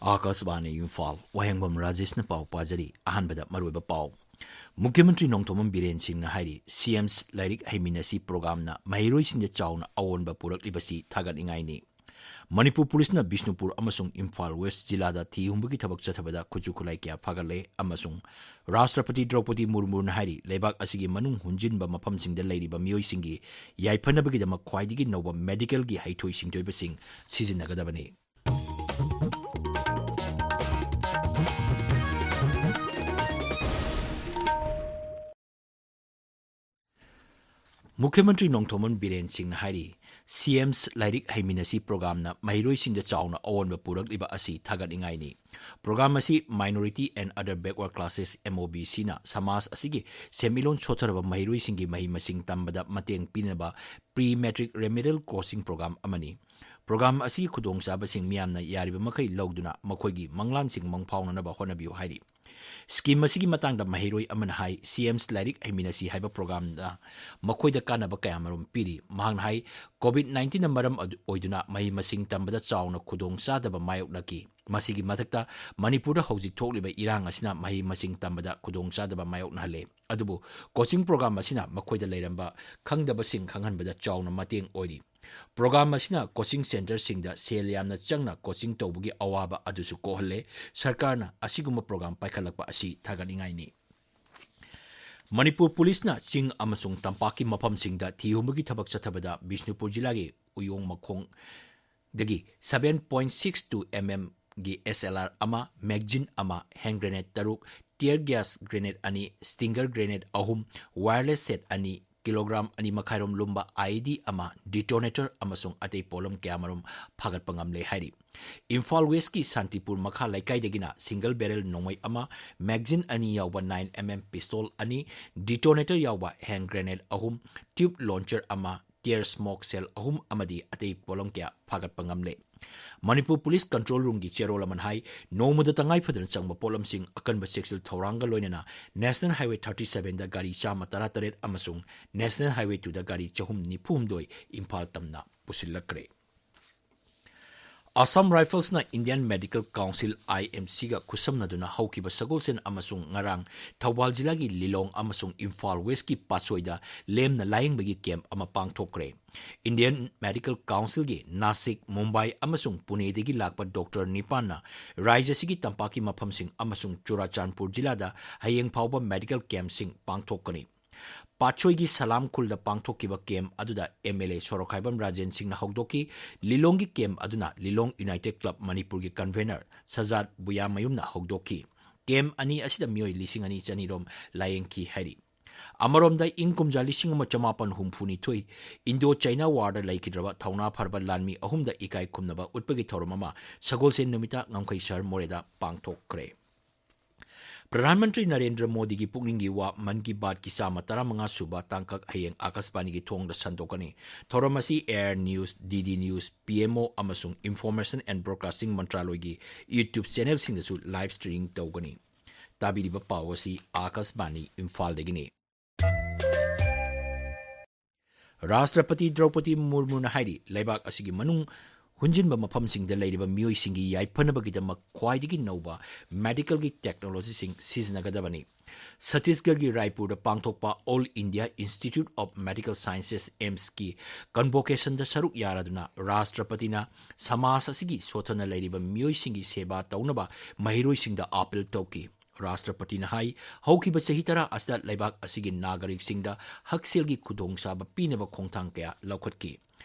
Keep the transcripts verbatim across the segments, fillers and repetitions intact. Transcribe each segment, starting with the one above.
ꯑꯥꯀꯥꯁꯕꯥꯅꯤ ꯏꯝꯐꯥꯜ, ꯋꯥꯍꯦꯡꯕꯝ ꯔꯥꯖꯦꯁꯅ ꯄꯥꯎ ꯄꯥꯖꯔꯤ꯫ ꯑꯍꯥꯟꯕꯗ ꯃꯔꯨꯑꯣꯏꯕ ꯄꯥꯎ꯫ ꯃꯨꯈ꯭ꯌ ꯃꯟꯇ꯭ꯔꯤ ꯅꯣꯡꯊꯣꯝꯕꯝ ꯕꯤꯔꯦꯟ ꯁꯤꯡꯅ ꯍꯥꯏꯔꯤ, "ꯁꯤ ꯑꯦꯝꯁ ꯂꯥꯏꯔꯤꯛ ꯍꯩꯃꯤꯟꯅꯁꯤ" ꯄ꯭ꯔꯣꯒ꯭ꯔꯥꯝꯅ ꯃꯍꯩꯔꯣꯏꯁꯤꯡꯗ ꯆꯥꯎꯅ ꯑꯑꯣꯟꯕ ꯄꯨꯔꯛꯂꯤꯕꯁꯤ ꯊꯥꯒꯠꯅꯤꯡꯉꯥꯏꯅꯤ꯫ ꯃꯅꯤꯄꯨꯔ ꯄꯨꯂꯤꯁꯅ ꯕꯤꯁꯅꯨꯄꯨꯔ ꯑꯃꯁꯨꯡ ꯏꯝꯐꯥꯜ ꯋꯦꯁ ꯖꯤꯂꯥꯗ ꯊꯤ ꯍꯨꯝꯕꯒꯤ ꯊꯕꯛ ꯆꯠꯊꯕꯗ ꯈꯨꯠꯁꯨ ꯈꯨꯠꯂꯥꯏ ꯀꯌꯥ ꯐꯥꯒꯠꯂꯦ ꯑꯃꯁꯨꯡ ꯔꯥꯁꯇ꯭ꯔꯄꯇꯤ ꯗ꯭ꯔꯧꯄꯗꯤ ꯃꯨꯔꯃꯨꯅ ꯍꯥꯏꯔꯤ, ꯂꯩꯕꯥꯛ ꯑꯁꯤꯒꯤ ꯃꯅꯨꯡ ꯍꯨꯟꯖꯤꯟꯕ ꯃꯐꯝꯁꯤꯡꯗ ꯂꯩꯔꯤꯕ ꯃꯤꯑꯣꯏꯁꯤꯡꯒꯤ ꯌꯥꯏꯐꯅꯕꯒꯤꯗꯃꯛ ꯈ꯭ꯋꯥꯏꯗꯒꯤ ꯅꯧꯕ ꯃꯦꯗꯤꯀꯦꯜꯒꯤ ꯍꯩꯊꯣꯏ ꯁꯤꯡꯊꯣꯏꯕꯁꯤꯡ ꯁꯤꯖꯤꯟꯅꯒꯗꯕꯅꯤ꯫ ꯃꯨꯈ꯭ꯌ ꯃꯟꯇ꯭ꯔꯤ ꯅꯣꯡꯊꯣꯝꯕꯝ ꯕꯤꯔꯦꯟ ꯁꯤꯡꯅ ꯍꯥꯏꯔꯤ, "ꯁꯤ ꯑꯦꯝꯁ ꯂꯥꯏꯔꯤꯛ ꯍꯩꯃꯤꯟꯅꯁꯤ" ꯄ꯭ꯔꯣꯒ꯭ꯔꯥꯝꯅ ꯃꯍꯩꯔꯣꯏꯁꯤꯡꯗ ꯆꯥꯎꯅ ꯑꯑꯣꯟꯕ ꯄꯨꯔꯛꯂꯤꯕ ꯑꯁꯤ ꯊꯥꯒꯠꯅꯤꯡꯉꯥꯏꯅꯤ꯫ ꯄ꯭ꯔꯣꯒ꯭ꯔꯥꯝ ꯑꯁꯤ Minority and Other Backward Classes, M O B Cꯅ ꯁꯃꯥꯖ ꯑꯁꯤꯒꯤ ꯁꯦꯟꯃꯤꯠꯂꯣꯟ ꯁꯣꯠꯊꯔꯕ ꯃꯍꯩꯔꯣꯏꯁꯤꯡꯒꯤ ꯃꯍꯩ ꯃꯁꯤꯡ ꯇꯝꯕꯗ ꯃꯇꯦꯡ ꯄꯤꯅꯕ pre-matric remedial coaching ꯄ꯭ꯔꯣꯒ꯭ꯔꯥꯝ ꯑꯃꯅꯤ꯫ ꯄ꯭ꯔꯣꯒ꯭ꯔꯥꯝ ꯑꯁꯤꯒꯤ ꯈꯨꯗꯣꯡꯆꯥꯕꯁꯤꯡ ꯃꯤꯌꯥꯝꯅ ꯌꯥꯔꯤꯕ ꯃꯈꯩ ꯂꯧꯗꯨꯅ ꯃꯈꯣꯏꯒꯤ ꯃꯪꯂꯥꯟꯁꯤꯡ ꯃꯪꯐꯥꯎꯅꯅꯕ ꯍꯣꯠꯅꯕꯤꯌꯨ ꯍꯥꯏꯔꯤ꯫ ꯁ꯭ꯀꯤꯝ ꯑꯁꯤꯒꯤ ꯃꯇꯥꯡꯗ ꯃꯍꯩꯔꯣꯏ ꯑꯃꯅ ꯍꯥꯏ, "ꯁꯤ ꯑꯦꯝꯁ ꯂꯥꯏꯔꯤꯛ ꯍꯩꯃꯤꯟꯅꯁꯤ" ꯍꯥꯏꯕ ꯄ꯭ꯔꯣꯒ꯭ꯔꯥꯝꯅ ꯃꯈꯣꯏꯗ ꯀꯥꯟꯅꯕ ꯀꯌꯥꯃꯔꯨꯝ ꯄꯤꯔꯤ꯫ ꯃꯍꯥꯛꯅ ꯍꯥꯏ, "ꯀꯣꯚꯤꯗ ꯅꯥꯏꯟꯇꯤꯟꯅ ꯃꯔꯝ ꯑꯗꯨ ꯑꯣꯏꯗꯨꯅ ꯃꯍꯩ ꯃꯁꯤꯡ ꯇꯝꯕꯗ ꯆꯥꯎꯅ ꯈꯨꯗꯣꯡꯆꯥꯗꯕ ꯃꯥꯌꯣꯛꯅꯈꯤ꯫ ꯃꯁꯤꯒꯤ ꯃꯊꯛꯇ ꯃꯅꯤꯄꯨꯔꯗ ꯍꯧꯖꯤꯛ ꯊꯣꯛꯂꯤꯕ ꯏꯔꯥꯡ ꯑꯁꯤꯅ ꯃꯍꯩ ꯃꯁꯤꯡ ꯇꯝꯕꯗ ꯈꯨꯗꯣꯡꯆꯥꯗꯕ ꯃꯥꯌꯣꯛꯅꯍꯜꯂꯦ꯫ ꯑꯗꯨꯕꯨ ꯀꯣꯆꯤꯡ ꯄ꯭ꯔꯣꯒ꯭ꯔꯥꯝ ꯑꯁꯤꯅ ꯃꯈꯣꯏꯗ ꯂꯩꯔꯝꯕ ꯈꯪꯗꯕꯁꯤꯡ ꯈꯪꯍꯟꯕꯗ ꯆꯥꯎꯅ ꯃꯇꯦꯡ ꯑꯣꯏꯔꯤ꯫ ꯄ꯭ꯔꯣꯒ꯭ꯔꯥꯝ ꯑꯁꯤꯅ ꯀꯣꯆꯤꯡ ꯁꯦꯟꯇꯔꯁꯤꯡꯗ ꯁꯦꯜ ꯌꯥꯝꯅ ꯆꯪꯅ ꯀꯣꯆꯤꯡ ꯇꯧꯕꯒꯤ ꯑꯋꯥꯕ ꯑꯗꯨꯁꯨ ꯀꯣꯛꯍꯜꯂꯦ꯫ ꯁꯔꯀꯥꯔꯅ ꯑꯁꯤꯒꯨꯝꯕ ꯄ꯭ꯔꯣꯒ꯭ꯔꯥꯝ ꯄꯥꯏꯈꯠꯂꯛꯄ ꯑꯁꯤ ꯊꯥꯒꯠꯅꯤꯡꯉꯥꯏꯅꯤ꯫ ꯃꯅꯤꯄꯨꯔ ꯄꯨꯂꯤꯁꯅ ꯆꯤꯡ ꯑꯃꯁꯨꯡ ꯇꯝꯄꯥꯛꯀꯤ ꯃꯐꯝꯁꯤꯡꯗ ꯊꯤ ꯍꯨꯝꯕꯒꯤ ꯊꯕꯛ ꯆꯠꯊꯕꯗ ꯕꯤꯁꯅꯨꯄꯨꯔ ꯖꯤꯂꯥꯒꯤ ꯎꯌꯣꯡ ꯃꯈꯣꯡꯗꯒꯤ seven point six two M M ꯒꯤ S L R ꯑꯃ, magazine ꯑꯃ, hand grenade ꯇꯔꯨꯛ, tear gas grenade ꯑꯅꯤ, stinger grenade ꯑꯍꯨꯝ, wireless set ꯑꯅꯤ, ꯀꯤꯂꯣꯒ꯭ꯔꯥꯝ ꯑꯅꯤ ꯃꯈꯥꯏꯔꯣꯝ ꯂꯨꯝꯕ I E D ꯑꯃ, detonator ꯑꯃꯁꯨꯡ ꯑꯇꯩ ꯄꯣꯠꯂꯝ ꯀꯌꯥꯃꯔꯨꯝ ꯐꯥꯒꯠꯄ ꯉꯝꯂꯦ ꯍꯥꯏꯔꯤ꯫ ꯏꯝꯐꯥꯜ ꯋꯦꯁꯀꯤ ꯁꯥꯟꯇꯤꯄꯨꯔ ꯃꯈꯥ ꯂꯩꯀꯥꯏꯗꯒꯤꯅ single barrel ꯅꯣꯡꯃꯩ ꯑꯃ, magazine ꯑꯅꯤ ꯌꯥꯎꯕ nine M M pistol ꯑꯅꯤ, detonator ꯌꯥꯎꯕ hand grenade ꯑꯍꯨꯝ, tube launcher ꯑꯃ, tear smoke shell ꯑꯍꯨꯝ ꯑꯃꯗꯤ ꯑꯇꯩ ꯄꯣꯠꯂꯝ ꯀꯌꯥ ꯐꯥꯒꯠꯄ ꯉꯝꯂꯦ꯫ ꯃꯅꯤꯄꯨꯔ ꯄꯨꯂꯤꯁ ꯀꯟꯇ꯭ꯔꯣꯜ ꯔꯨꯝꯒꯤ ꯆꯦꯔꯣꯜ ꯑꯃꯅ ꯍꯥꯏ, ꯅꯣꯡꯃꯗ ꯇꯉꯥꯏ ꯐꯗꯅ ꯆꯪꯕ ꯄꯣꯠꯂꯝꯁꯤꯡ ꯑꯀꯟꯕ ꯆꯦꯛꯁꯤꯜ ꯊꯧꯔꯥꯡꯒ ꯂꯣꯏꯅꯅ National Highway thirty sevenꯗ ꯒꯥꯔꯤ ꯆꯥꯝꯃ ꯇꯔꯥꯇꯔꯦꯠ ꯑꯃꯁꯨꯡ National Highway twoꯗ ꯒꯥꯔꯤ ꯆꯍꯨꯝ ꯅꯤꯐꯨ ꯍꯨꯝꯗꯣꯏ ꯏꯝꯐꯥꯜ ꯇꯝꯅ ꯄꯨꯁꯤꯜꯂꯛꯈ꯭ꯔꯦ꯫ Assam Riflesꯅ Indian Medical Council, I M C ꯒ ꯈꯨꯠꯁꯝꯅꯗꯨꯅ ꯍꯧꯈꯤꯕ ꯁꯒꯣꯜꯁꯦꯟ ꯑꯃꯁꯨꯡ ꯉꯔꯥꯡ ꯊꯧꯕꯥꯜ ꯖꯤꯂꯥꯒꯤ ꯂꯤꯂꯣꯡ ꯑꯃꯁꯨꯡ ꯏꯝꯐꯥꯜ ꯋꯦꯁꯀꯤ ꯄꯥꯠꯁꯣꯏꯗ ꯂꯦꯝꯅ ꯂꯥꯌꯦꯡꯕꯒꯤ ꯀꯦꯝꯞ ꯑꯃ ꯄꯥꯡꯊꯣꯛꯈ꯭ꯔꯦ꯫ Indian Medical Councilꯒꯤ ꯅꯥꯁꯤꯛ, ꯃꯨꯝꯕꯥꯏ ꯑꯃꯁꯨꯡ ꯄꯨꯅꯦꯗꯒꯤ ꯂꯥꯛꯄ ꯗꯣꯛꯇꯔ ꯅꯤꯄꯥꯟꯅ ꯔꯥꯖ꯭ꯌ ꯑꯁꯤꯒꯤ ꯇꯝꯄꯥꯛꯀꯤ ꯃꯐꯝꯁꯤꯡ ꯑꯃꯁꯨꯡ ꯆꯨꯔꯥꯆꯥꯟꯄꯨꯔ ꯖꯤꯂꯥꯗ ꯍꯌꯦꯡ ꯐꯥꯎꯕ ꯃꯦꯗꯤꯀꯦꯜ ꯀꯦꯝꯞꯁꯤꯡ ꯄꯥꯡꯊꯣꯛꯀꯅꯤ꯫ ꯄꯥꯠꯁꯣꯏꯒꯤ ꯁꯂꯥꯝ ꯈꯨꯜꯗ ꯄꯥꯡꯊꯣꯛꯈꯤꯕ ꯀꯦꯝꯞ ꯑꯗꯨꯗ M L A ꯁꯣꯔꯣꯛꯈꯥꯏꯕꯝ ꯔꯥꯖꯦꯟ ꯁꯤꯡꯅ ꯍꯧꯗꯣꯛꯈꯤ꯫ ꯂꯤꯂꯣꯡꯒꯤ ꯀꯦꯝꯞ ꯑꯗꯨꯅ ꯂꯤꯂꯣꯡ ꯌꯨꯅꯥꯏꯇꯦꯗ ꯀ꯭ꯂꯕ ꯃꯅꯤꯄꯨꯔꯒꯤ ꯀꯟꯚꯦꯅꯔ ꯁꯖꯥꯗ ꯕꯨꯌꯥꯃꯌꯨꯝꯅ ꯍꯧꯗꯣꯛꯈꯤ꯫ ꯀꯦꯝꯞ ꯑꯅꯤ ꯑꯁꯤꯗ ꯃꯤꯑꯣꯏ ꯂꯤꯁꯤꯡ ꯑꯅꯤ ꯆꯅꯤ ꯔꯣꯝ ꯂꯥꯌꯦꯡꯈꯤ ꯍꯥꯏꯔꯤ꯫ ꯑꯃꯔꯣꯝꯗ, ꯏꯪ ꯀꯨꯝꯖꯥ ꯂꯤꯁꯤꯡ ꯑꯃ ꯆꯃꯥꯄꯟ ꯍꯨꯝꯐꯨ ꯅꯤꯊꯣꯏ Indo-China Warꯗ ꯂꯩꯈꯤꯗ꯭ꯔꯕ ꯊꯧꯅꯥ ꯐꯔꯕ ꯂꯥꯟꯃꯤ ꯑꯍꯨꯝꯗ ꯏꯀꯥꯏ ꯈꯨꯝꯅꯕ ꯎꯠꯄꯒꯤ ꯊꯧꯔꯝ ꯑꯃ ꯁꯒꯣꯜꯁꯦꯟ ꯅꯨꯃꯤꯠꯇ ꯉꯝꯈꯩ ꯁꯍꯔ ꯃꯣꯔꯦꯗ ꯄꯥꯡꯊꯣꯛꯈ꯭ꯔꯦ꯫ ꯄ꯭ꯔꯙꯥꯟ ꯃꯟꯇ꯭ꯔꯤ ꯅꯔꯦꯟꯗ꯭ꯔ ꯃꯣꯗꯤꯒꯤ ꯄꯨꯛꯅꯤꯡꯒꯤ ꯋꯥ ꯃꯟ ꯀꯤ ꯕꯥꯠꯀꯤ ꯆꯥꯝꯃ ꯇꯔꯥꯃꯉꯥ ꯁꯨꯕ ꯇꯥꯡꯀꯛ ꯍꯌꯦꯡ ꯑꯥꯀꯥꯁꯕꯥꯅꯤꯒꯤ ꯊꯣꯡꯗ ꯁꯟꯗꯣꯛꯀꯅꯤ꯫ ꯊꯧꯔꯝ ꯑꯁꯤ Air News, D D News, P M O ꯑꯃꯁꯨꯡ Information and Broadcasting ꯃꯟꯇ꯭ꯔꯥꯂꯣꯏꯒꯤ YouTube ꯆꯦꯅꯦꯜꯁꯤꯡꯗꯁꯨ ꯂꯥꯏꯚ ꯁ꯭ꯇ꯭ꯔꯤꯃꯤꯡ ꯇꯧꯒꯅꯤ꯫ ꯇꯥꯕꯤꯔꯤꯕ ꯄꯥꯎ ꯑꯁꯤ ꯑꯥꯀꯥꯁꯕꯥꯅꯤ ꯏꯝꯐꯥꯜꯗꯒꯤꯅꯤ꯫ ꯔꯥꯁꯇ꯭ꯔꯄꯇꯤ ꯗ꯭ꯔꯧꯄꯗꯤ ꯃꯨꯔꯃꯨꯅ ꯍꯥꯏꯔꯤ, ꯂꯩꯕꯥꯛ ꯑꯁꯤꯒꯤ ꯃꯅꯨꯡ ꯍꯨꯟꯖꯤꯟꯕ ꯃꯐꯝꯁꯤꯡꯗ ꯂꯩꯔꯤꯕ ꯃꯤꯑꯣꯏꯁꯤꯡꯒꯤ ꯌꯥꯏꯐꯅꯕꯒꯤꯗꯃꯛ ꯈ꯭ꯋꯥꯏꯗꯒꯤ ꯅꯧꯕ ꯃꯦꯗꯤꯀꯦꯜꯒꯤ ꯇꯦꯛꯅꯣꯂꯣꯖꯤꯁꯤꯡ ꯁꯤꯖꯤꯟꯅꯒꯗꯕꯅꯤ꯫ ꯁꯠꯇꯤꯁꯒꯔꯒꯤ ꯔꯥꯏꯄꯨꯔꯗ ꯄꯥꯡꯊꯣꯛꯄ All India Institute of Medical Sciences, AIIMSꯀꯤ ꯀꯟꯚꯣꯀꯦꯁꯟꯗ ꯁꯔꯨꯛ ꯌꯥꯔꯗꯨꯅ ꯔꯥꯁꯇ꯭ꯔꯄꯇꯤꯅ ꯁꯃꯥꯖ ꯑꯁꯤꯒꯤ ꯁꯣꯊꯅ ꯂꯩꯔꯤꯕ ꯃꯤꯑꯣꯏꯁꯤꯡꯒꯤ ꯁꯦꯕꯥ ꯇꯧꯅꯕ ꯃꯍꯩꯔꯣꯏꯁꯤꯡꯗ ꯑꯥꯄꯤꯜ ꯇꯧꯈꯤ꯫ ꯔꯥꯁꯇ꯭ꯔꯄꯇꯤꯅ ꯍꯥꯏ, ꯍꯧꯈꯤꯕ ꯆꯍꯤ ꯇꯔꯥ ꯑꯁꯤꯗ ꯂꯩꯕꯥꯛ ꯑꯁꯤꯒꯤ ꯅꯥꯒꯔꯤꯛꯁꯤꯡꯗ ꯍꯛꯁꯦꯜꯒꯤ ꯈꯨꯗꯣꯡꯆꯥꯕ ꯄꯤꯅꯕ ꯈꯣꯡꯊꯥꯡ ꯀꯌꯥ ꯂꯧꯈꯠꯈꯤ꯫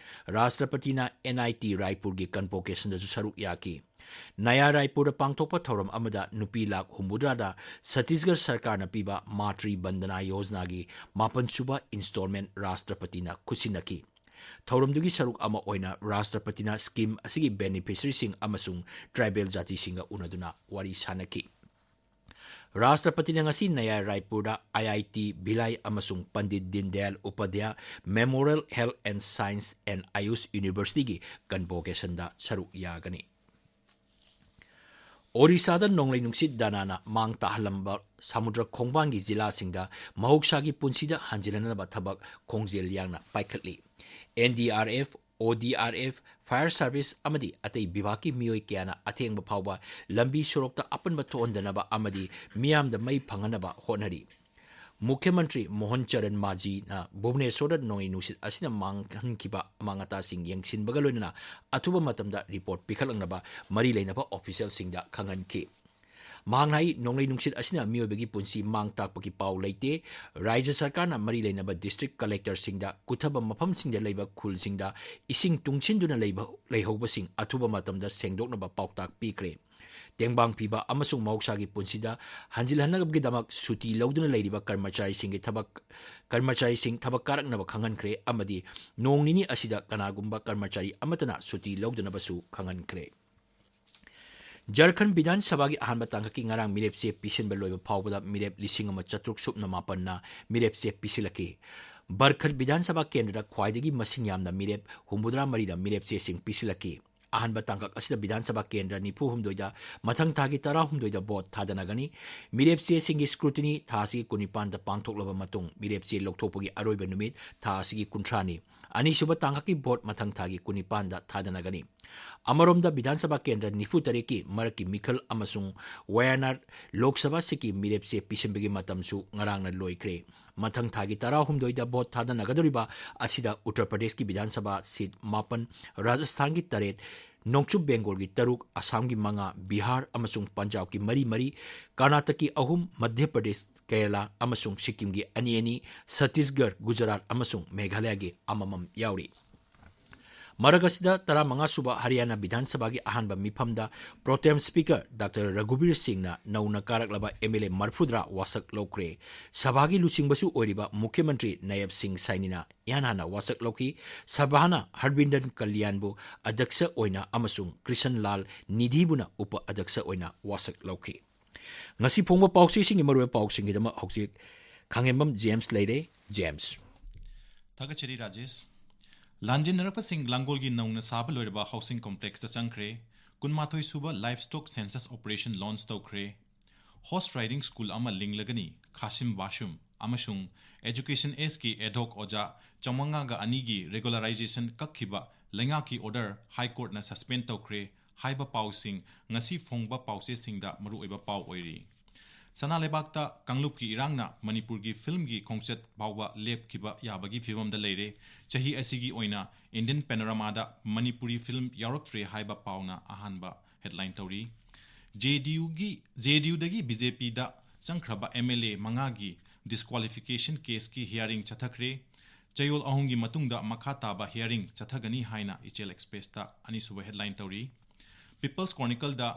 ꯔꯥꯁꯇ꯭ꯔꯄꯇꯤꯅ N I T ꯔꯥꯏꯄꯨꯔꯒꯤ ꯀꯟꯚꯣꯀꯦꯁꯟꯗꯁꯨ ꯁꯔꯨꯛ ꯌꯥꯈꯤ꯫ ꯅꯌꯥ ꯔꯥꯏꯄꯨꯔꯗ ꯄꯥꯡꯊꯣꯛꯄ ꯊꯧꯔꯝ ꯑꯃꯗ ꯅꯨꯄꯤ ꯂꯥꯈ ꯍꯨꯝꯐꯨꯇꯔꯥꯗ ꯁꯠꯇꯤꯁꯒꯔ ꯁꯔꯀꯥꯔꯅ ꯄꯤꯕ ꯃꯥꯇ꯭ꯔꯤ ꯕꯟꯗꯅꯥ ꯌꯣꯖꯅꯥꯒꯤ ꯃꯥꯄꯟ ꯁꯨꯕ ꯏꯟꯁꯇꯣꯜꯃꯦꯟ ꯔꯥꯁꯇ꯭ꯔꯄꯇꯤꯅ ꯈꯨꯠꯁꯤꯟꯅꯈꯤ꯫ ꯊꯧꯔꯝꯗꯨꯒꯤ ꯁꯔꯨꯛ ꯑꯃ ꯑꯣꯏꯅ ꯔꯥꯁꯇ꯭ꯔꯄꯇꯤꯅ ꯁ꯭ꯀꯤꯝ ꯑꯁꯤꯒꯤ ꯕꯦꯅꯤꯐꯤꯁꯔꯤꯁꯤꯡ ꯑꯃꯁꯨꯡ ꯇ꯭ꯔꯥꯏꯕꯦꯜ ꯖꯥꯇꯤꯁꯤꯡꯒ ꯎꯅꯗꯨꯅ ꯋꯥꯔꯤ ꯁꯥꯅꯈꯤ꯫ ꯔꯥꯁꯇ꯭ꯔꯄꯇꯤꯅ ꯉꯁꯤ ꯅꯌꯥ ꯔꯥꯏꯄꯨꯔꯗ I I T ꯚꯤꯂꯥꯏ ꯑꯃꯁꯨꯡ Pandit Deendayal Upadhyay Memorial Health and Science and Ayush Universityꯒꯤ ꯀꯟꯚꯣꯀꯦꯁꯟꯗ ꯁꯔꯨꯛ ꯌꯥꯒꯅꯤ꯫ ꯑꯣꯔꯤꯁꯥꯗ ꯅꯣꯡꯂꯩ ꯅꯨꯡꯁꯤꯠ ꯗꯥꯅꯥꯅ ꯃꯥꯡ ꯇꯥꯍꯜꯂꯝꯕ ꯁꯃꯨꯗ꯭ꯔ ꯈꯣꯡꯕꯥꯟꯒꯤ ꯖꯤꯂꯥꯁꯤꯡꯗ ꯃꯍꯧꯁꯥꯒꯤ ꯄꯨꯟꯁꯤꯗ ꯍꯟꯖꯤꯟꯅꯅꯕ ꯊꯕꯛ ꯈꯣꯡꯖꯦꯜ ꯌꯥꯡꯅ ꯄꯥꯏꯈꯠꯂꯤ꯫ N D R F, ꯑꯣ D R F, Fire service ꯑꯃꯗꯤ ꯑꯇꯩ ꯕꯤꯚꯥꯒꯀꯤ ꯃꯤꯑꯣꯏ ꯀꯌꯥꯅ ꯑꯊꯦꯡꯕ ꯐꯥꯎꯕ ꯂꯝꯕꯤ ꯁꯣꯔꯣꯛꯇ ꯑꯄꯟꯕ ꯊꯣꯛꯍꯟꯗꯅꯕ ꯑꯃꯗꯤ ꯃꯤꯌꯥꯝꯗ ꯃꯩ ꯐꯪꯍꯟꯅꯕ ꯍꯣꯠꯅꯔꯤ꯫ ꯃꯨꯈ꯭ꯌ ꯃꯟꯇ꯭ꯔꯤ ꯃꯣꯍꯟ ꯆꯔꯟ ꯃꯥꯖꯤꯅ ꯚꯨꯕꯅꯦꯁꯣꯔꯗ ꯅꯣꯡꯂꯩ ꯅꯨꯡꯁꯤꯠ ꯑꯁꯤꯅ ꯃꯥꯡꯍꯟꯈꯤꯕ ꯑꯃꯥꯡ ꯑꯇꯥꯁꯤꯡ ꯌꯦꯡꯁꯤꯟꯕꯒ ꯂꯣꯏꯅꯅ ꯑꯊꯨꯕ ꯃꯇꯝꯗ ꯔꯤꯄꯣꯔꯠ ꯄꯤꯈꯠꯂꯛꯅꯕ ꯃꯔꯤ ꯂꯩꯅꯕ ꯑꯣꯐꯤꯁꯤꯌꯦꯜꯁꯤꯡꯗ ꯈꯪꯍꯟꯈꯤ꯫ ꯃꯍꯥꯛꯅ ꯍꯥꯏ, ꯅꯣꯡꯂꯩ ꯅꯨꯡꯁꯤꯠ ꯑꯁꯤꯅ ꯃꯤꯑꯣꯏꯕꯒꯤ ꯄꯨꯟꯁꯤ ꯃꯥꯡ ꯇꯥꯛꯄꯒꯤ ꯄꯥꯎ ꯂꯩꯇꯦ꯫ ꯔꯥꯖ꯭ꯌ ꯁꯔꯀꯥꯔꯅ ꯃꯔꯤ ꯂꯩꯅꯕ ꯗꯤꯁꯇ꯭ꯔꯤꯛ ꯀꯂꯦꯛꯇꯔꯁꯤꯡꯗ ꯀꯨꯊꯕ ꯃꯐꯝꯁꯤꯡꯗ ꯂꯩꯕ ꯈꯨꯜꯁꯤꯡꯗ ꯏꯁꯤꯡ ꯇꯨꯡꯁꯤꯟꯗꯨꯅ ꯂꯩꯕ, ꯂꯩꯍꯧꯕꯁꯤꯡ ꯑꯊꯨꯕ ꯃꯇꯝꯗ ꯁꯦꯡꯗꯣꯛꯅꯕ ꯄꯥꯎꯇꯥꯛ ꯄꯤꯈ꯭ꯔꯦ꯫ ꯇꯦꯡꯕꯥꯡ ꯄꯤꯕ ꯑꯃꯁꯨꯡ ꯃꯍꯧꯁꯥꯒꯤ ꯄꯨꯟꯁꯤꯗ ꯍꯟꯖꯤꯜꯍꯟꯅꯕꯒꯤꯗꯃꯛ ꯁꯨꯇꯤ ꯂꯧꯗꯨꯅ ꯂꯩꯔꯤꯕ ꯀꯔꯃꯆꯥꯔꯤꯁꯤꯡꯒꯤ ꯊꯕꯛ, ꯀꯔꯃꯆꯥꯔꯤꯁꯤꯡ ꯊꯕꯛ ꯀꯥꯔꯛꯅꯕ ꯈꯪꯍꯟꯈ꯭ꯔꯦ ꯑꯃꯗꯤ ꯅꯣꯡ ꯅꯤꯅꯤ ꯑꯁꯤꯗ ꯀꯅꯥꯒꯨꯝꯕ ꯀꯔꯃꯆꯥꯔꯤ ꯑꯃꯠꯇꯅ ꯁꯨꯇꯤ ꯂꯧꯗꯅꯕꯁꯨ ꯈꯪꯍꯟꯈ꯭ꯔꯦ꯫ ꯖꯔꯈꯟ ꯕꯤꯙꯥꯟ ꯁꯚꯥꯒꯤ ꯑꯍꯥꯟꯕ ꯇꯥꯡꯀꯛꯀꯤ ꯉꯔꯥꯡ ꯃꯤꯔꯦꯞ ꯆꯦ ꯄꯤꯁꯤꯟꯕ ꯂꯣꯏꯕ ꯐꯥꯎꯕꯗ ꯃꯤꯔꯦꯞ ꯂꯤꯁꯤꯡ ꯑꯃ ꯆꯥꯇ꯭ꯔꯨꯛ ꯁꯨꯞꯅ ꯃꯥꯄꯟꯅ ꯃꯤꯔꯦꯞ ꯆꯦ ꯄꯤꯁꯤꯜꯂꯛꯈꯤ꯫ ꯕꯔꯈꯠ ꯕꯤꯙꯥꯟ ꯁꯚꯥ ꯀꯦꯟꯗ꯭ꯔꯗ ꯈ꯭ꯋꯥꯏꯗꯒꯤ ꯃꯁꯤꯡ ꯌꯥꯝꯅ ꯃꯤꯔꯦꯞ ꯍꯨꯝꯐꯨꯇꯔꯥ ꯃꯔꯤꯅ ꯃꯤꯔꯦꯞ ꯆꯦꯁꯤꯡ ꯄꯤꯁꯤꯜꯂꯛꯈꯤ꯫ ꯑꯍꯥꯟꯕ ꯇꯥꯡꯀꯛ ꯑꯁꯤꯗ ꯕꯤꯙꯥꯟ ꯁꯚꯥ ꯀꯦꯟꯗ꯭ꯔ ꯅꯤꯐꯨ ꯍꯨꯝꯗꯣꯏꯗ ꯃꯊꯪ ꯊꯥꯒꯤ ꯇꯔꯥꯍꯨꯝꯗꯣꯏꯗ ꯚꯣꯠ ꯊꯥꯗꯅꯒꯅꯤ꯫ ꯃꯤꯔꯦꯞ ꯆꯦꯁꯤꯡꯒꯤ ꯁ꯭ꯀ꯭ꯔꯨꯇꯤꯅꯤ ꯊꯥ ꯑꯁꯤꯒꯤ ꯀꯨꯟꯅꯤꯄꯥꯟꯗ ꯄꯥꯡꯊꯣꯛꯂꯕ ꯃꯇꯨꯡ, ꯃꯤꯔꯦꯞ ꯆꯦ ꯂꯧꯊꯣꯛꯄꯒꯤ ꯑꯔꯣꯏꯕ ꯅꯨꯃꯤꯠ ꯊꯥ ꯑꯁꯤꯒꯤ ꯀꯨꯟꯊ꯭ꯔꯥꯅꯤ꯫ ꯑꯅꯤꯁꯨꯕ ꯇꯥꯡꯀꯛꯀꯤ ꯚꯣꯠ ꯃꯊꯪ ꯊꯥꯒꯤ ꯀꯨꯟꯅꯤꯄꯥꯟꯗ ꯊꯥꯗꯅꯒꯅꯤ꯫ ꯑꯃꯔꯣꯝꯗ, ꯕꯤꯙꯥꯟ ꯁꯚꯥ ꯀꯦꯟꯗ꯭ꯔ ꯅꯤꯐꯨ ꯇꯔꯦꯠꯀꯤ ꯃꯔꯛꯀꯤ ꯃꯤꯈꯜ ꯑꯃꯁꯨꯡ ꯋꯥꯌꯥꯅꯥꯗ ꯂꯣꯛ ꯁꯚꯥ ꯁꯤꯠꯀꯤ ꯃꯤꯔꯦꯞ ꯆꯦ ꯄꯤꯁꯤꯟꯕꯒꯤ ꯃꯇꯝꯁꯨ ꯉꯔꯥꯡꯅ ꯂꯣꯏꯈ꯭ꯔꯦ꯫ ꯃꯊꯪ ꯊꯥꯒꯤ ꯇꯔꯥꯍꯨꯝꯗꯣꯏꯗ ꯚꯣꯠ ꯊꯥꯗꯅꯒꯗꯧꯔꯤꯕ ꯑꯁꯤꯗ ꯎꯠꯇꯔ ꯄ꯭ꯔꯗꯦꯁꯀꯤ ꯕꯤꯙꯥꯟ ꯁꯚꯥ ꯁꯤꯠ ꯃꯥꯄꯟ, ꯔꯥꯖꯁꯊꯥꯟꯒꯤ ꯇꯔꯦꯠ, ꯅꯣꯡꯆꯨꯞ ꯕꯦꯡꯒꯣꯜꯒꯤ ꯇꯔꯨꯛ, ꯑꯁꯥꯝꯒꯤ ꯃꯉꯥ, ꯕꯤꯍꯥꯔ ꯑꯃꯁꯨꯡ ꯄꯟꯖꯥꯕꯀꯤ ꯃꯔꯤ ꯃꯔꯤ, ꯀꯔꯅꯥꯇꯛꯀꯤ ꯑꯍꯨꯝ, ꯃꯙ꯭ꯌ ꯄ꯭ꯔꯗꯦꯁ, ꯀꯦꯔꯂꯥ ꯑꯃꯁꯨꯡ ꯁꯤꯛꯀꯤꯝꯒꯤ ꯑꯅꯤ ꯑꯅꯤ, ꯁꯠꯇꯤꯁꯒꯔ, ꯒꯨꯖꯔꯥꯠ ꯑꯃꯁꯨꯡ ꯃꯦꯘꯥꯂꯌꯒꯤ ꯑꯃꯃꯝ ꯌꯥꯎꯔꯤ꯫ ꯃꯔꯛ ꯑꯁꯤꯗ, ꯇꯔꯥꯃꯉꯥ ꯁꯨꯕ ꯍꯔꯤꯌꯥꯅꯥ ꯕꯤꯙꯥꯟ ꯁꯚꯥꯒꯤ ꯑꯍꯥꯟꯕ ꯃꯤꯐꯝꯗ ꯄ꯭ꯔꯣꯇꯦꯝ ꯁ꯭ꯄꯤꯀꯔ ꯗꯥꯛꯇꯔ ꯔꯘꯨꯕꯤꯔ ꯁꯤꯡꯅ ꯅꯧꯅ ꯀꯥꯔꯛꯂꯕ ꯑꯦꯝ ꯑꯦꯜ ꯑꯦ ꯃꯔꯐꯨꯇꯔꯥ ꯋꯥꯁꯛ ꯂꯧꯈ꯭ꯔꯦ꯫ ꯁꯚꯥꯒꯤ ꯂꯨꯆꯤꯡꯕꯁꯨ ꯑꯣꯏꯔꯤꯕ ꯃꯨꯈ꯭ꯌ ꯃꯟꯇ꯭ꯔꯤ ꯅꯌꯕ ꯁꯤꯡ ꯁꯥꯏꯅꯤꯅ ꯏꯍꯥꯟ ꯍꯥꯟꯅ ꯋꯥꯁꯛ ꯂꯧꯈꯤ꯫ ꯁꯚꯥꯅ ꯍꯔꯕꯤꯟꯗꯟ ꯀꯜꯌꯥꯟꯕꯨ ꯑꯗ꯭ꯌꯛꯁ ꯑꯣꯏꯅ ꯑꯃꯁꯨꯡ ꯀ꯭ꯔꯤꯁꯟ ꯂꯥꯜ ꯅꯤꯙꯤꯕꯨꯅ ꯎꯄ ꯑꯗ꯭ꯌꯛꯁ ꯑꯣꯏꯅ ꯋꯥꯁꯛ ꯂꯧꯈꯤ꯫ ꯉꯁꯤ ꯐꯣꯡꯕ ꯄꯥꯎꯆꯦꯁꯤꯡꯒꯤ ꯃꯔꯨꯑꯣꯏꯕ ꯄꯥꯎꯁꯤꯡꯒꯤꯗꯃꯛ ꯍꯧꯖꯤꯛ ꯈꯥꯡꯉꯦꯝꯕꯝ ꯖꯦꯝꯁ ꯂꯩꯔꯦ꯫ ꯖꯦꯝꯁ꯫ ꯊꯥꯒꯠꯆꯔꯤ ꯔꯥꯖꯦꯁ꯫ ꯂꯥꯟꯖꯦꯟꯅꯔꯛꯄꯁꯤꯡ ꯂꯥꯡꯒꯣꯜꯒꯤ ꯅꯧꯅ ꯁꯥꯕ ꯂꯣꯏꯔꯕ ꯍꯥꯎꯁꯤꯡ ꯀꯣꯝꯄ꯭ꯂꯦꯛꯁꯇ ꯆꯪꯈ꯭ꯔꯦ꯫ ꯀꯨꯟꯃꯥꯊꯣꯏ ꯁꯨꯕ ꯂꯥꯏꯚꯁ꯭ꯇꯣꯛ ꯁꯦꯟꯁꯁ ꯑꯣꯄꯔꯦꯁꯟ ꯂꯣꯟꯆ ꯇꯧꯈ꯭ꯔꯦ꯫ ꯍꯣꯔꯁ ꯔꯥꯏꯗꯤꯡ ꯁ꯭ꯀꯨꯜ ꯑꯃ ꯂꯤꯡꯂꯒꯅꯤ꯫ ꯈꯥꯁꯤꯝ ꯕꯥꯁꯨꯝ, ꯑꯃꯁꯨꯡ Education Sꯀꯤ ad hoc ꯑꯣꯖꯥ ꯆꯥꯃꯉꯥꯒ ꯑꯅꯤꯒꯤ regularization ꯀꯛꯈꯤꯕ ꯂꯩꯉꯥꯛꯀꯤ order High Courtꯅ suspend ꯇꯧꯈ꯭ꯔꯦ ꯍꯥꯏꯕ ꯄꯥꯎꯁꯤꯡ ꯉꯁꯤ ꯐꯣꯡꯕ ꯄꯥꯎꯆꯦꯁꯤꯡꯗ ꯃꯔꯨꯑꯣꯏꯕ ꯄꯥꯎ ꯑꯣꯏꯔꯤ꯫ ꯁꯅꯥ ꯂꯩꯕꯥꯛꯇ ꯀꯥꯡꯂꯨꯞꯀꯤ ꯏꯔꯥꯡꯅ ꯃꯅꯤꯄꯨꯔꯒꯤ filmꯒꯤ ꯈꯣꯡꯆꯠ ꯐꯥꯎꯕ ꯂꯦꯞꯈꯤꯕ ꯌꯥꯕꯒꯤ ꯐꯤꯕꯝꯗ ꯂꯩꯔꯦ꯫ ꯆꯍꯤ ꯑꯁꯤꯒꯤ ꯑꯣꯏꯅ Indian panoramada ꯃꯅꯤꯄꯨꯔꯤ film ꯌꯥꯎꯔꯛꯇ꯭ꯔꯦ ꯍꯥꯏꯕ ꯄꯥꯎꯅ ꯑꯍꯥꯟꯕ headline ꯇꯧꯔꯤ꯫ JDUꯒꯤ, JDUꯗꯒꯤ BJPꯗ ꯆꯪꯈ꯭ꯔꯕ MLA ꯃꯉꯥꯒꯤ disqualification caseꯀꯤ hearing ꯆꯠꯊꯈ꯭ꯔꯦ꯫ ꯆꯌꯣꯜ ꯑꯍꯨꯝꯒꯤ ꯃꯇꯨꯡꯗ ꯃꯈꯥ ꯇꯥꯕ hearing ꯆꯠꯊꯒꯅꯤ ꯍꯥꯏꯅ ꯏꯆꯦꯜ Expressꯇ ꯑꯅꯤꯁꯨꯕ headline ꯇꯧꯔꯤ꯫ People's Chronicleꯗ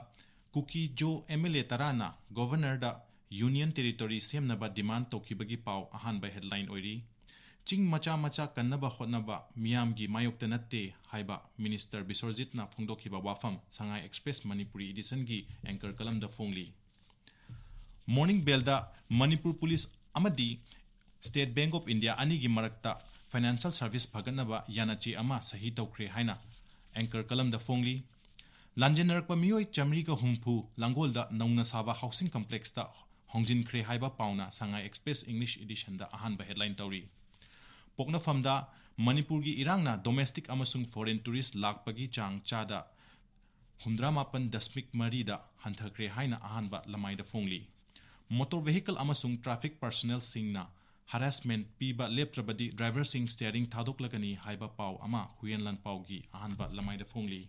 ꯀꯨꯀꯤ-ꯖꯣ MLA ꯇꯔꯥꯅ Governorꯗ Union Territory ꯁꯦꯝꯅꯕ demand ꯇꯧꯈꯤꯕꯒꯤ ꯄꯥꯎ ꯑꯍꯥꯟꯕ headline ꯑꯣꯏꯔꯤ꯫ ꯆꯤꯡ ꯃꯆꯥ ꯃꯆꯥ ꯀꯟꯅꯕ ꯍꯣꯠꯅꯕ ꯃꯤꯌꯥꯝꯒꯤ ꯃꯥꯌꯣꯛꯇ ꯅꯠꯇꯦ ꯍꯥꯏꯕ Minister ꯕꯤꯁ꯭ꯋꯖꯤꯠꯅ ꯐꯣꯡꯗꯣꯛꯈꯤꯕ ꯋꯥꯐꯝ ꯁꯉꯥꯏ Express ꯃꯅꯤꯄꯨꯔꯤ editionꯒꯤ anchor columnꯗ ꯐꯣꯡꯂꯤ꯫ Morning Bellꯗ ꯃꯅꯤꯄꯨꯔ ꯄꯨꯂꯤꯁ ꯑꯃꯗꯤ State Bank of India ꯑꯅꯤꯒꯤ ꯃꯔꯛꯇ financial service ꯐꯒꯠꯅꯕ ꯌꯥꯅꯆꯦ ꯑꯃ ꯁꯍꯤ ꯇꯧꯈ꯭ꯔꯦ ꯍꯥꯏꯅ anchor columnꯗ ꯐꯣꯡꯂꯤ꯫ ꯂꯥꯟꯖꯦꯟꯅꯔꯛꯄ ꯃꯤꯑꯣꯏ ꯆꯥꯃꯔꯤꯒ ꯍꯨꯝꯐꯨ ꯂꯥꯡꯒꯣꯜꯗ ꯅꯧꯅ ꯁꯥꯕ housing complexꯇ ꯍꯣꯡꯖꯤꯟꯈ꯭ꯔꯦ ꯍꯥꯏꯕ ꯄꯥꯎꯅ ꯁꯉꯥꯏ Express English editionꯗ ꯑꯍꯥꯟꯕ headline ꯇꯧꯔꯤ꯫ ꯄꯣꯛꯅꯐꯝꯗ ꯃꯅꯤꯄꯨꯔꯒꯤ ꯏꯔꯥꯡꯅ domestic ꯑꯃꯁꯨꯡ foreign tourist ꯂꯥꯛꯄꯒꯤ ꯆꯥꯡ ꯆꯥꯗ ꯍꯨꯝꯗ꯭ꯔꯥ ꯃꯥꯄꯟ ꯗꯁꯃꯤꯛ ꯃꯔꯤꯗ ꯍꯟꯊꯈ꯭ꯔꯦ ꯍꯥꯏꯅ ꯑꯍꯥꯟꯕ ꯂꯃꯥꯏꯗ ꯐꯣꯡꯂꯤ꯫ Motor vehicle ꯑꯃꯁꯨꯡ traffic personnelꯁꯤꯡꯅ harassment ꯄꯤꯕ ꯂꯦꯞꯇ꯭ꯔꯕꯗꯤ driverꯁꯤꯡ steering ꯊꯥꯗꯣꯛꯂꯒꯅꯤ ꯍꯥꯏꯕ ꯄꯥꯎ ꯑꯃ ꯍꯨꯏꯌꯦꯟ ꯂꯥꯟꯄꯥꯎꯒꯤ ꯑꯍꯥꯟꯕ ꯂꯃꯥꯏꯗ ꯐꯣꯡꯂꯤ꯫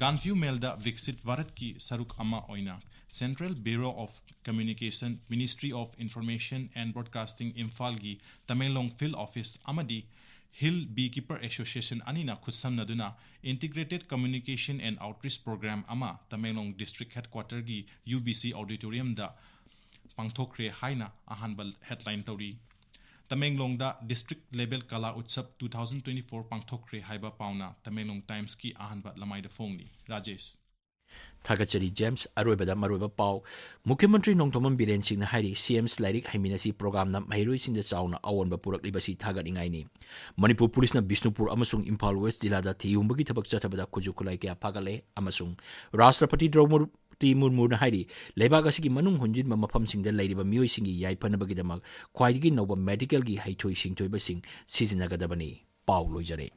Gaanphiu Mailꯗ ꯕꯤꯛꯁꯤꯠ ꯚꯥꯔꯠꯀꯤ ꯁꯔꯨꯛ ꯑꯃ ꯑꯣꯏꯅ Central Bureau of Communication, Ministry of Information and Broadcasting, ꯏꯝꯐꯥꯜꯒꯤ ꯇꯃꯦꯡꯂꯣꯡ field office ꯑꯃꯗꯤ Hill Beekeeper Association ꯑꯅꯤꯅ ꯈꯨꯠꯁꯝꯅꯗꯨꯅ Integrated Communication and Outreach Program ꯑꯃ ꯇꯃꯦꯡꯂꯣꯡ District Headquarterꯒꯤ UBC Auditoriumꯗ ꯄꯥꯡꯊꯣꯛꯈ꯭ꯔꯦ ꯍꯥꯏꯅ ꯑꯍꯥꯟꯕ headline ꯇꯧꯔꯤ꯫ ꯇꯃꯦꯡꯂꯣꯡꯗ District Level Kala Utsav two thousand twenty-four ꯄꯥꯡꯊꯣꯛꯈ꯭ꯔꯦ ꯍꯥꯏꯕ ꯄꯥꯎꯅ ꯇꯃꯦꯡꯂꯣꯡ Timesꯀꯤ ꯑꯍꯥꯟꯕ ꯂꯃꯥꯏꯗ ꯐꯣꯡꯂꯤ꯫ ꯔꯥꯖꯦꯁ꯫ ꯊꯥꯒꯠꯆꯔꯤ ꯖꯦꯝꯁ꯫ ꯑꯔꯣꯏꯕꯗ ꯃꯔꯨꯑꯣꯏꯕ ꯄꯥꯎ꯫ ꯃꯨꯈ꯭ꯌ ꯃꯟꯇ꯭ꯔꯤ ꯅꯣꯡꯊꯣꯝꯕꯝ ꯕꯤꯔꯦꯟ ꯁꯤꯡꯅ ꯍꯥꯏꯔꯤ, CM's ꯂꯥꯏꯔꯤꯛ ꯍꯩꯃꯤꯟꯅꯁꯤ programꯅ ꯃꯍꯩꯔꯣꯏꯁꯤꯡꯗ ꯆꯥꯎꯅ ꯑꯑꯣꯟꯕ ꯄꯨꯔꯛꯂꯤꯕꯁꯤ ꯊꯥꯒꯠꯅꯤꯡꯉꯥꯏꯅꯤ꯫ ꯃꯅꯤꯄꯨꯔ ꯄꯨꯂꯤꯁꯅ ꯕꯤꯁꯅꯨꯄꯨꯔ ꯑꯃꯁꯨꯡ ꯏꯝꯐꯥꯜ West ꯖꯤꯂꯥꯗ ꯊꯤꯍꯨꯝꯕꯒꯤ ꯊꯕꯛ ꯆꯠꯊꯕꯗ ꯈꯨꯠꯁꯨ ꯈꯨꯠꯂꯥꯏ ꯀꯌꯥ ꯐꯥꯒꯠꯂꯦ ꯑꯃꯁꯨꯡ ꯔꯥꯁꯇ꯭ꯔꯄꯇꯤ ꯗ꯭ꯔꯧ-, ꯗ꯭ꯔꯧꯄꯗꯤ ꯃꯨꯔꯃꯨꯅ ꯍꯥꯏꯔꯤ, ꯂꯩꯕꯥꯛ ꯑꯁꯤꯒꯤ ꯃꯅꯨꯡ ꯍꯨꯟꯖꯤꯟꯕ ꯃꯐꯝꯁꯤꯡꯗ ꯂꯩꯔꯤꯕ ꯃꯤꯑꯣꯏꯁꯤꯡꯒꯤ ꯌꯥꯏꯐꯅꯕꯒꯤꯗꯃꯛ ꯈ꯭ꯋꯥꯏꯗꯒꯤ ꯅꯧꯕ ꯃꯦꯗꯤꯀꯦꯜꯒꯤ ꯍꯩꯊꯣꯏ ꯁꯤꯡꯊꯣꯏꯕꯁꯤꯡ ꯁꯤꯖꯤꯟꯅꯒꯗꯕꯅꯤ꯫ ꯄꯥꯎ ꯂꯣꯏꯖꯔꯦ꯫